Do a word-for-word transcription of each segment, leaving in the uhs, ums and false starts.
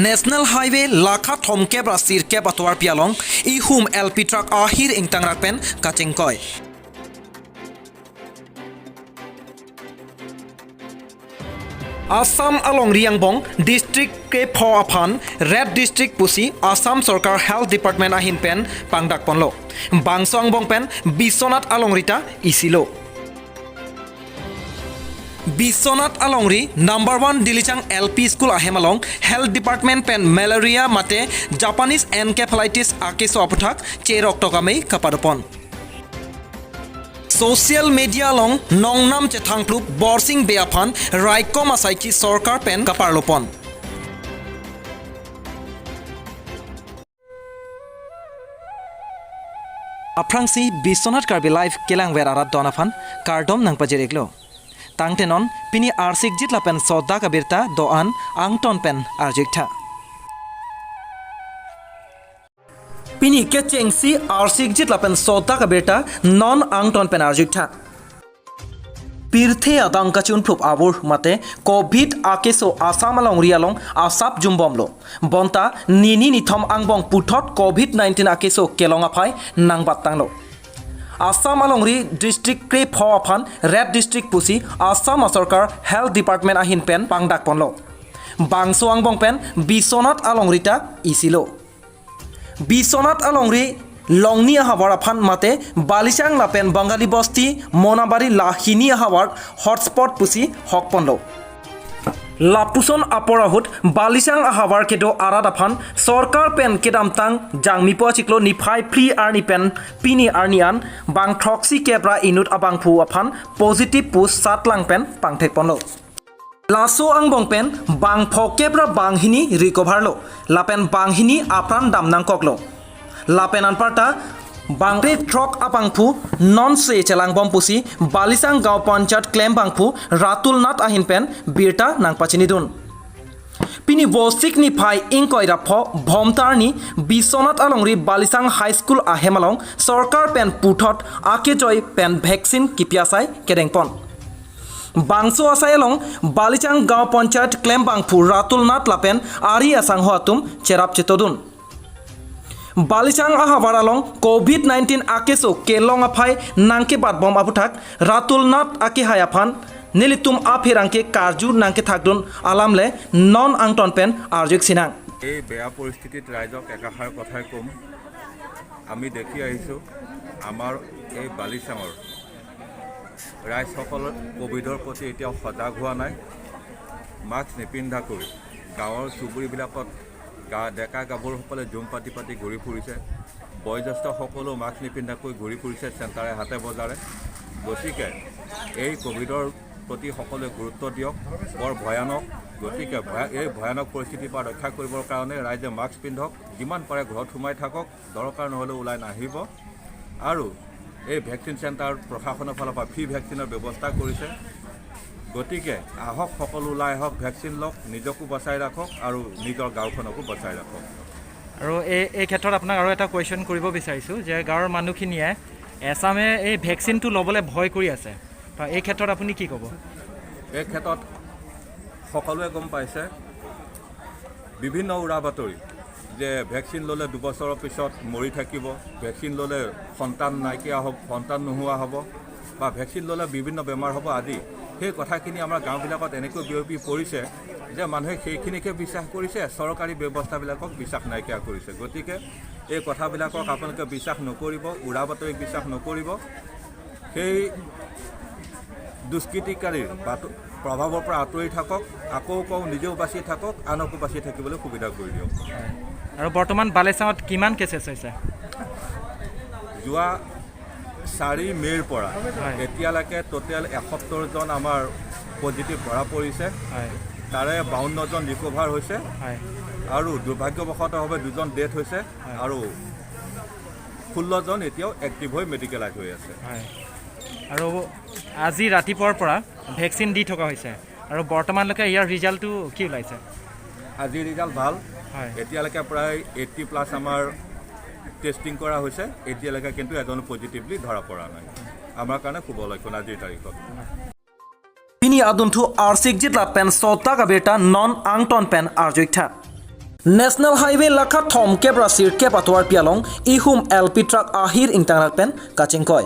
National Highway lakha thomkep ra sirkep atovarpi along ihum L P truck ahir ingtangrak pen kachingkoi. Assam alongri angbong district krepho aphan red district pusi Assam Sorkar Health Department ahin pen pangdak ponlo. Bangso angbong pen Biswanath alongri ta isilo. Biswanath alongri number one Dilichang L P School ahem along Health Department pen malaria mate Japanese encephalitis akeso aputhak cherok tok amei kapadopon. Social media along nongnam chethangplup Borsing Bey aphan raikom asaichi sorkar pen kaparlopon. Aphrangsi Biswanath Karbi Live kelangver arat don aphan kardom nangpajir-iklo. Tangte non pini arsikjit lapen sodak abirta do-an angton pen arju-iktha. Pini kechengsi arsikjit lapen sodak abirta non angton pen arju-iktha. Pirthe adang kachunphlup avur mate covid akeso Assam alongri along asap jumbomlo. Bonta nini nithom angbong puthot covid nineteen akeso kelong aphai nangbattanglo. Assam alongri district krepho aphan red district pusi Assam asorkar Health Department ahin pen pangdak ponlo. Bangso angbong pen Biswanath alongri ta isilo. Biswanath alongri Longni ahavar aphan mate Balisang lapen Bangali Bosti Monabari la hini ahavar hotspot pusi hokponlo. Lapuson apor ahut Balisang ahavar kedo arat aphan sorkar pen kedamtang Jangmipo achiklo niphai phli arni pen pini arni an bang throksi kep ra inut abangphu aphan positive pu satlang pen pangthekponlo. Laso angbong pen bang phokep ra banghini recover lo, lapen banghini apran dam nangkoklo. Lapen anparta bangre throk abangphu nonse chelangbom pusi Balisang Gaon Panchayat klembangphu Ratul Nath ahin pen birta nangpachinidun. Pini Vosik niphai ingkoi ra pho Bhomta arni Biswanath alongri Balisang High School ahem along sorkar pen puthot akejoi pen vaccine kipi asai kedengpon. Bangso asai along Balisang Gaon Panchayat klembangphu Ratul Nath lapen ari asangho atum cherap chetodun. Balisang ahavar along covid nineteen akeso kelong aphai nangkebatbom aputhak Ratul Nath akehai aphan nelitum apherangke karju nangkethakdun alam le non angton pen arju-ik sinang. এই বেয়া পৰিস্থিতিত ৰাইজক একাষাৰ কথাই ক'ম, আমি দেখি আহিছোঁ আমাৰ এই বালিচাঙৰ ৰাইজসকল কভিডৰ প্ৰতি এতিয়াও সজাগ হোৱা নাই। মাস্ক নিপিন্ধাকৈ গাঁৱৰ চুবুৰীবিলাকত গা-, ডেকা গাভৰুসকলে জুম পাতি পাতি ঘূৰি ফুৰিছে। বয়োজ্যেষ্ঠসকলেও মাস্ক নিপিন্ধাকৈ ঘূৰি ফুৰিছে চেণ্টাৰে হাটে বজাৰে। গতিকে এই কভিডৰ প্ৰতি সকলোৱে গুৰুত্ব দিয়ক। বৰ ভয়ানক। গতিকে ভয়া-, এই ভয়ানক পৰিস্থিতিৰ পৰা ৰক্ষা কৰিবৰ কাৰণে ৰাইজে মাস্ক পিন্ধক, যিমান পাৰে ঘৰত সোমাই থাকক, দৰকাৰ নহ'লে ওলাই নাহিব। আৰু এই ভেকচিন চেণ্টাৰ প্ৰশাসনৰ ফালৰ পৰা ফ্ৰী ভেকচিনৰ ব্যৱস্থা কৰিছে। গতিকে আহক, সকলো ওলাই আহক, ভেকচিন লওক, নিজকো বচাই ৰাখক আৰু নিজৰ গাঁওখনকো বচাই ৰাখক। আৰু এই, এই ক্ষেত্ৰত আপোনাক আৰু এটা কুৱেশ্যন কৰিব বিচাৰিছোঁ যে গাঁৱৰ মানুহখিনিয়ে এচামে এই ভেকচিনটো ল'বলৈ ভয় কৰি আছে, তো এই ক্ষেত্ৰত আপুনি কি ক'ব? এই ক্ষেত্ৰত সকলোৱে গম পাইছে, বিভিন্ন উৰা বাতৰি যে ভেকচিন ল'লে দুবছৰৰ পিছত মৰি থাকিব, ভেকচিন ল'লে সন্তান নাইকিয়া হ'ব, সন্তান নোহোৱা হ'ব বা ভেকচিন ল'লে বিভিন্ন বেমাৰ হ'ব আদি। সেই কথাখিনি আমাৰ গাঁওবিলাকত এনেকৈ বিয়পি পৰিছে যে মানুহে সেইখিনিকে বিশ্বাস কৰিছে, চৰকাৰী ব্যৱস্থাবিলাকক বিশ্বাস নাইকিয়া কৰিছে। গতিকে এই কথাবিলাকক আপোনালোকে বিশ্বাস নকৰিব, উৰা বাতৰিক বিশ্বাস নকৰিব। সেই দুষ্কৃতিকাৰীৰ বাট-, প্ৰভাৱৰ পৰা আঁতৰি থাকক। আকৌ কওঁ, নিজেও বাচি থাকক, আনকো বাচি থাকিবলৈ সুবিধা কৰি দিয়ক। আৰু বৰ্তমান বালিচাঙত কিমান কেছেছ হৈছে? যোৱা চাৰি মে'ৰ পৰা হয়। এতিয়ালৈকে টোটেল এসত্তৰ জন আমাৰ পজিটিভ ধৰা পৰিছে। হয়। তাৰে বাৱন্ন জন ৰিকভাৰ হৈছে। হয়। আৰু দুৰ্ভাগ্যবশতভাৱে দুজন ডেথ হৈছে। হয়। আৰু ষোল্ল জন এতিয়াও এক্টিভ হৈ মেডিকেলাইজ হৈ আছে। হয়। আৰু আজি ৰাতিপুৱাৰ পৰা ভেকচিন দি থকা হৈছে আৰু বৰ্তমানলৈকে ইয়াৰ ৰিজাল্টটো কি ওলাইছে? আজিৰ ৰিজাল্ট ভাল। হয়। এতিয়ালৈকে প্ৰায় এইট্টি প্লাছ আমাৰ টেষ্টিং কৰা হৈছে। এতিয়ালৈকে কিন্তু এজনো পজিটিভলি ধৰা পৰা নাই। আমাৰ কাৰণে শুভ লক্ষণ আজিৰ তাৰিখত। Pini adunthu arsikjit lapen sodak abirta non angton pen arju-iktha. National Highway lakha thomkep ra sirkep atovarpi along ihum L P truck ahir ingtangrak pen kachingkoi.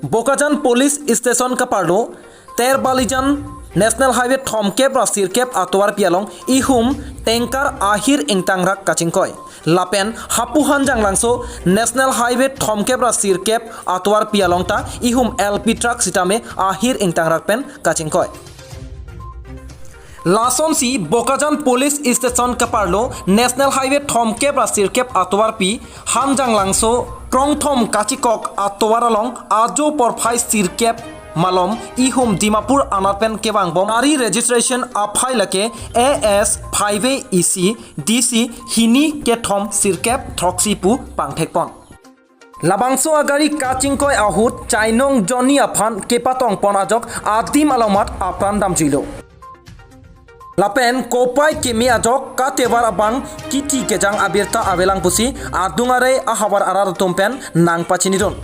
Bokajan Police Station kaparlo Terbalijan National Highway thomkep ra sirkep atovarpi along ihum tanker ahir ingtangrak kachingkoi. Lapen Hapuhan Janglangso National Highway thomkep ra sirkep atovarpi along ta ihum L P truck sitame ahir ingtangrak pen kachingkoi. Lasonsi Bokajan Police Station kaparlo National Highway thomkep ra sirkep atovarpi Hanjanglangso krongthom kachikok atovar along ajo porphai sirkep malom ihum Dimapur anat pen kevangbom gari registration aphai lake A S five A E C D C hini kethom sirkep throksi pu pangthekpon. Labangso agari kachingkoi ahut chainong jonni aphan kepatongpon ajok adim alongmat apran damjuilo. Lapen kopai keme ajok katevar abang kithi kejang abirta avelang pusi adung are ahavar arat atum pen nangpachinidun.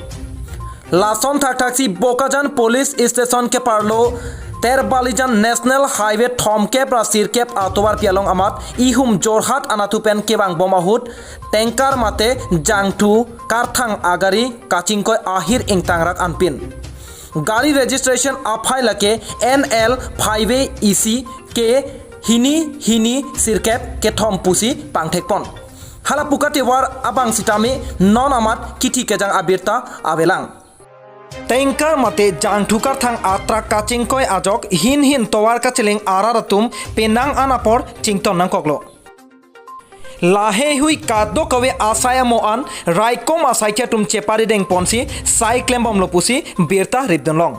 Lason thakthaksi Bokajan Police Station keparlo Terbalijan National Highway thomkep ra sirkep atovarpi along amat ihum Jorhat anatthu pen kevangbom ahut tanker mate jangthu karthang agari kachingkoi ahir ingtangrak anpin. Gari registration aphai lake N L five A E C K hini hini sirkep kethom pusi pangthekpon. Hala pu katevar abang sitame non amat kithi kejang abirta avelang. Tanker mate jangthu karthang atruck kachingkoi ajok hin hin tovar kachiling arat atum penang an apor chington nangkoklo. Laheihui kadokave asai amo an raikom asaikhi atum cheparidengponsi sai klembomlo pusi birta ripdunlong.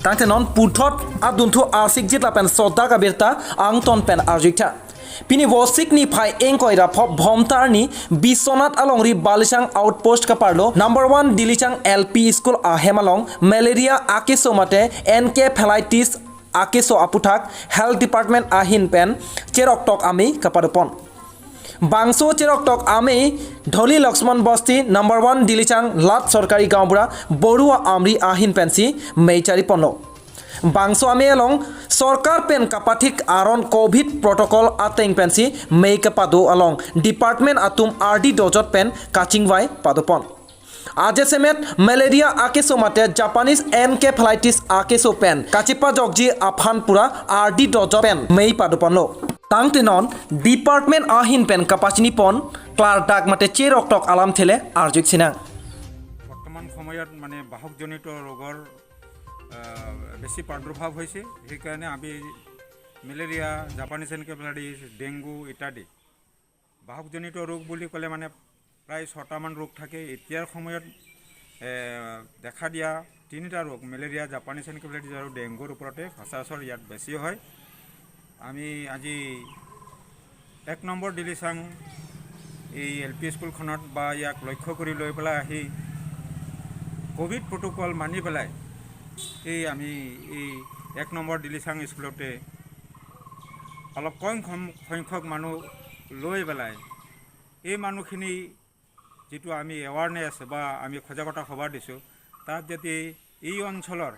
Tangte non puthot adunthu asikjit lapen sodak abirta angton pen arjuiktha. Pini Vosik niphai ingkoi ra pho Bhomta arni Biswanath alongri Balisang outpost kaparlo number one Dilichang L P school ahem along malaria akeso mate encephalitis akeso aputhak Health Department ahin pen cheroktok amei kapadopon. Bangso cheroktok amei Dholi Lakshman Basti number one Dilichang Lat Sorkari Gaonbura Borua Amri ahin pensi mei chariponlo. Bangso amei along sorkar pen kapathik aron covid protocol ateng pensi mei kapado along department atum ardi dojot pen kachingvai padopon. Ajasemet malaria akeso mate Japanese encephalitis akeso pen kachepajokji aphan pura ardi dojot pen mei padoponlo. Tangte non department ahin pen kapachinipon klardak mate cheroktok alamthe le arjuik sinang. বৰ্তমান সময়ত মানে বাহকজনিত ৰোগৰ আহ, বেছি প্ৰাদুৰ্ভাৱ হৈছে। সেইকাৰণে আমি মেলেৰিয়া, জাপানীজ এনকেফেলাইটিছ, ডেংগু ইত্যাদি বাহকজনিত ৰোগ বুলি ক'লে মানে প্ৰায় ছটামান ৰোগ থাকে। এতিয়াৰ সময়ত এ, দেখা দিয়া তিনিটা ৰোগ, মেলেৰিয়া, জাপানীজ এনকেফেলাইটিছ আৰু ডেংগুৰ ওপৰতে সচৰাচৰ ইয়াত বেছি হয়। আমি আজি এক নম্বৰ দিলিচাং এই এল পি স্কুলখনত বা ইয়াক লক্ষ্য কৰি লৈ পেলাই আহি কভিড প্ৰট'কল মানি পেলাই এই আমি এই এক নম্বৰ দিলিচাং স্কুলতে অলপ কম সম- সংখ্যক মানুহ লৈ পেলাই এই মানুহখিনি যিটো আমি এৱাৰনেছ বা আমি সজাগতা সভা দিছোঁ, তাত যাতে এই অঞ্চলৰ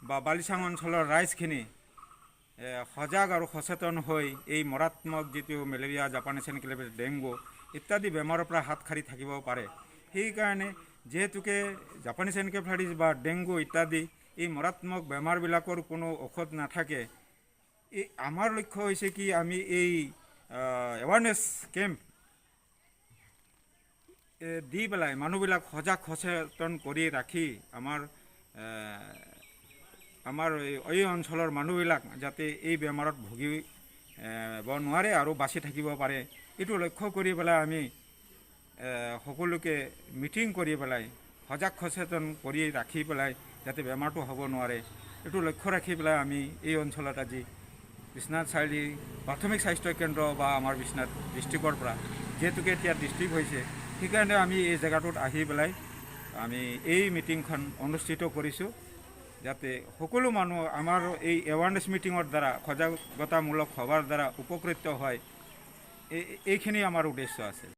বা বালিচাং অঞ্চলৰ ৰাইজখিনি এ, সজাগ আৰু সচেতন হৈ এই মাৰাত্মক যিটো মেলেৰিয়া, জাপানীজ এনকেফেলাইটিছ, ডেংগু ইত্যাদি বেমাৰৰ পৰা হাত সাৰি থাকিব পাৰে। সেইকাৰণে যিহেতুকে জাপানীজ এনকেফেলাইটিছ বা ডেংগু ইত্যাদি এই মাৰাত্মক বেমাৰবিলাকৰ কোনো ঔষধ নাথাকে, এই আমাৰ লক্ষ্য হৈছে কি আমি এই এৱাৰনেছ কেম্প এ, দি পেলাই মানুহবিলাক সজাগ সচেতন কৰি ৰাখি আমাৰ এ, আমাৰ এই এই অঞ্চলৰ মানুহবিলাক যাতে এই বেমাৰত ভুগি এ, ব নোৱাৰে আৰু বাচি থাকিব পাৰে, এইটো লক্ষ্য কৰি পেলাই আমি এ, সকলোকে মিটিং কৰি পেলাই সজাগ সচেতন কৰি ৰাখি পেলাই যাতে বেমাৰটো হ'ব নোৱাৰে, এইটো লক্ষ্য ৰাখি পেলাই আমি এই অঞ্চলত আজি বিশ্বনাথ চাৰিআলি প্ৰাথমিক স্বাস্থ্য কেন্দ্ৰ বা আমাৰ বিশ্বনাথ ডিষ্ট্ৰিক্টৰ পৰা, যিহেতুকে এতিয়া ডিষ্ট্ৰিক্ট হৈছে, সেইকাৰণে আমি এই জেগাটোত আহি পেলাই আমি এই মিটিংখন অনুষ্ঠিত কৰিছোঁ, যাতে সকলো মানুহ আমাৰ এই এৱাৰনেছ মিটিঙৰ দ্বাৰা, সজাগতামূলক সভাৰ দ্বাৰা উপকৃত হয়। এই এইখিনি আমাৰ উদ্দেশ্য আছে।